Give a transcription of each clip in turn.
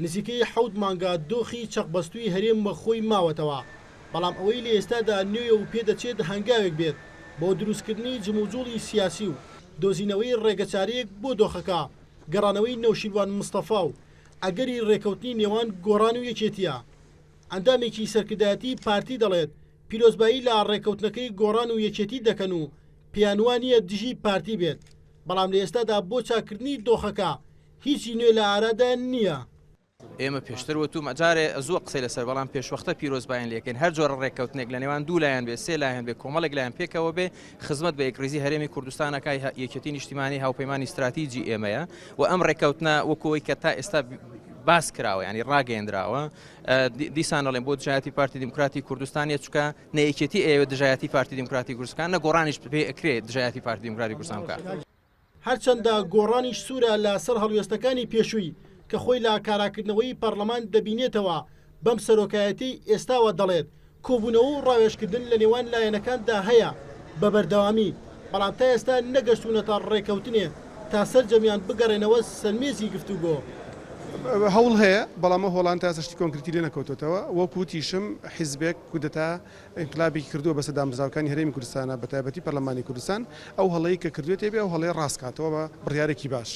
نزیکەی حەوت مانگە دۆخی چەقبەستووی هەرێم وەک خۆی ماوەتەوە، بەڵام ئەوەی لە ئێستادا نوێیە و پێدەچێت هەنگاوێک بێت بۆ دروستکردنی جموجوڵی سیاسی و دۆزینەوەی ڕێگەچارەیەک بۆ دۆخەکە، گەڕانەوەی نەوشیروان مستەفا و ئەگەری ڕێکەوتنی نێوان گۆڕان و یەکێتییە. ئەندامێکی سەرکردایەتی پارتی دەڵێت، پیرۆزبایی لە ڕێکەوتنەکەی گۆڕان و یەکێتی دەکەن و پێیانوانییە دژی پارتی بێت، بەڵام لە ئێستادا بۆ چاککردنی دۆخەکە هیچی نوێ لە ئارادا نییە. ئێمە پێشتر وتومە جارێ زووە قسەی لەسەر بەڵام پێشوەختە پیرۆزبایان لێکەین هەر جۆرە ڕێککەوتنێک لە نێوان دوو لایەن بێ سێ لایەن بێ کۆمەڵێک لایەن پێکەوە بێ خزمەت بە یەکڕیزی هەرێمی کوردستان ئەکای یەکێتی نیشتیمانی هاوپەیمانی ستراتیجی ئێمەیە و ئەم ڕێککەوتنە وەکو ئەوەی کە تا ئێستا باس کراوە ینی ڕاگەیەندراوە دیسان ئەڵێم بۆ دژایەتی پارتی دیموکراتی کوردستانیە چکە نە یەکێتی ئەیەوێت دژایەتی پارتی دیموکراتی کوردستان نە گۆڕانیش پێ ئەکرێ دژایەتی پارتی دیموکراتی کوردستان بکات. هەرچەندە گۆڕانیش سوورە لە سەر هەڵوێستەکانی پێشووی کە خۆی لە کاراکردنەوەی پەڕلەمان دەبینێتەوە، بەم سەرۆکایەتیەی ئێستاوە دەڵێت، کۆبوونەوە و ڕاوێژکردن لە نێوان لایەنەکاندا هەیە بە بەردەوامی، بەڵام تا ئێستا نەگەشتوونەتە ڕێکەوتنێ تا سەرجەمیان بگەڕێنەوە سەر مێزی گفتوگۆ. هەوڵ هەیە، بەڵام ئەو هەوڵانە تا ئێستا شتی کۆنکریتی لێ نەکەوتۆتەوە، وەک وتیشم حیزبێک کودەتا ئینقلابێکی کردووە بەسەر دامەزراوەکانی هەرێمی کوردستانا بەتایبەتی پەرلەمانی کوردستان، ئەو هەڵەی کە کردوێتی ئەبێ ئەو هەڵەیە ڕاست کاتەوە بە بڕیارێکی باش.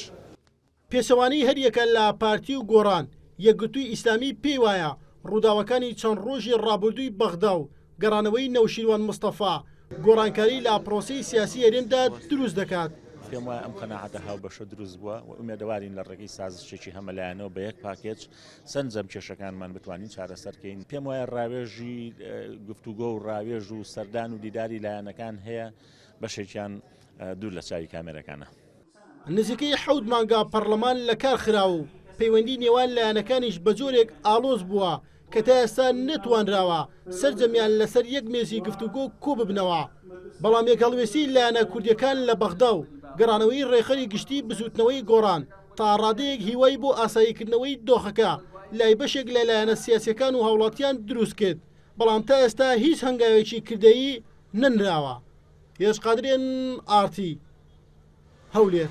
پێچەوانەی هەریەکە لە پارتی و گۆڕان، یەکگرتووی ئیسلامی پێی وایە ڕووداوەکانی چەند ڕۆژی ڕابردووی بەغدا و گەڕانەوەی نەوشیروان مستەفا گۆڕانکاری لە پرۆسەی سیاسی هەرێمدا دروست دەکات. پێم وایە ئەم قەناعەتە هاوبەشە دروست بووە و ئومێدەوارین لە ڕێگەی سازشێکی هەمەلایەنەوە بە یەک پاکێج سەرجەم کێشەکانمان بتوانین چارەسەر کەین. پێم وایە ڕاوێژی گفتوگۆ و ڕاوێژ و سەردان و دیداری لایەنەکان هەیە، بەشێکیان دوور لە چاوی کامێرەکانە. نزیکەی حەوت مانگە پەڕلەمان لە کار خراوە و پەیوەندی نێوان لایەنەکانیش بە جۆرێک ئاڵۆز بووە کە تا ئێستا نەتوانراوە سەرجەمیان لەسەر یەک مێزی گفتوگۆ کۆببنەوە، بەڵام یەکهەڵوێستیی لایەنە کوردییەکان لە بەغدا و گەڕانەوەی ڕێکخەری گشتیی بزووتنەوەی گۆڕان تا ڕادەیەک هیوای بۆ ئاساییکردنەوەی دۆخەکە لای بەشێک لە لایەنە سیاسییەکان و هاوڵاتیان دروستکرد، بەڵام تا ئێستا هیچ هەنگاوێکی کردەیی نەنراوە. هێرش قادر ئێن ئاڕ تی، هەولێر.